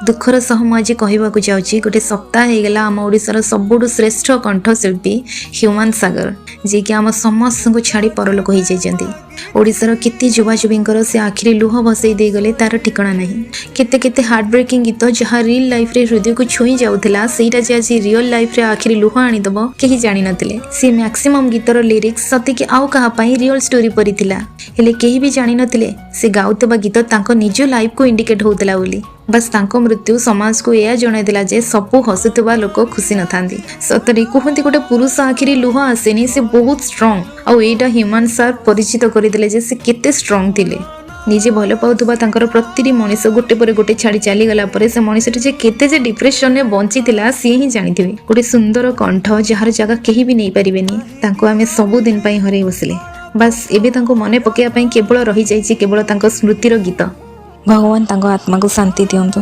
ଦୁଃଖର ସହ ମୁଁ ଆଜି କହିବାକୁ ଯାଉଛି, ଗୋଟେ ସପ୍ତାହ ହେଇଗଲା ଆମ ଓଡ଼ିଶାର ସବୁଠୁ ଶ୍ରେଷ୍ଠ କଣ୍ଠଶିଳ୍ପୀ ହ୍ୟୁମାନ ସାଗର, ଯିଏକି ଆମ ସମସ୍ତଙ୍କୁ ଛାଡ଼ି ପରଲୋକ ହେଇଯାଇଛନ୍ତି। ଓଡ଼ିଶାର କେତେ ଯୁବାଯୁବୀଙ୍କର ସେ ଆଖିରେ ଲୁହ ଭସେଇ ଦେଇଗଲେ, ତାର ଠିକଣା ନାହିଁ। କେତେ କେତେ ହାର୍ଟ ବ୍ରେକିଂ ଗୀତ ଯାହା ରିଲ୍ ଲାଇଫ୍ରେ ହୃଦୟକୁ ଛୁଇଁ ଯାଉଥିଲା, ସେଇଟା ଯେ ଆଜି ରିଅଲ୍ ଲାଇଫ୍ରେ ଆଖିରେ ଲୁହ ଆଣିଦେବ, କେହି ଜାଣିନଥିଲେ। ସେ ମ୍ୟାକ୍ସିମମ୍ ଗୀତର ଲିରିକ୍ସ ସତେକି ଆଉ କାହା ପାଇଁ ରିଅଲ୍ ଷ୍ଟୋରି ପରି ଥିଲା। ହେଲେ କେହି ବି ଜାଣିନଥିଲେ ସେ ଗାଉଥିବା ଗୀତ ତାଙ୍କ ନିଜ ଲାଇଫକୁ ଇଣ୍ଡିକେଟ୍ ହେଉଥିଲା ବୋଲି। ବାସ୍, ତାଙ୍କ ମୃତ୍ୟୁ ସମାଜକୁ ଏହା ଜଣାଇଦେଲା ଯେ ସବୁ ହସୁଥିବା ଲୋକ ଖୁସି ନଥାନ୍ତି। ସତରେ କୁହନ୍ତି, ଗୋଟେ ପୁରୁଷ ଆଖିରେ ଲୁହ ଆସେନି, ସେ ବହୁତ ଷ୍ଟ୍ରଙ୍ଗ। ଆଉ ଏଇଟା ହ୍ୟୁମାନ ସାର୍ ପରିଚିତ କରିଦେଲେ ଯେ ସେ କେତେ ଷ୍ଟ୍ରଙ୍ଗ ଥିଲେ। ନିଜେ ଭଲ ପାଉଥିବା ତାଙ୍କର ପ୍ରତିଟି ମଣିଷ ଗୋଟେ ପରେ ଗୋଟେ ଛାଡ଼ି ଚାଲିଗଲା ପରେ ସେ ମଣିଷଟି ଯେ କେତେ ଯେ ଡିପ୍ରେସନରେ ବଞ୍ଚିଥିଲା, ସିଏ ହିଁ ଜାଣିଥିବେ। ଗୋଟେ ସୁନ୍ଦର କଣ୍ଠ, ଯାହାର ଜାଗା କେହି ବି ନେଇପାରିବେନି, ତାଙ୍କୁ ଆମେ ସବୁଦିନ ପାଇଁ ହରେଇ ବସିଲେ। ବାସ୍, ଏବେ ତାଙ୍କୁ ମନେ ପକାଇବା ପାଇଁ କେବଳ ରହିଯାଇଛି କେବଳ ତାଙ୍କ ସ୍ମୃତିର ଗୀତ। ଭଗବାନ ତାଙ୍କ ଆତ୍ମାକୁ ଶାନ୍ତି ଦିଅନ୍ତୁ।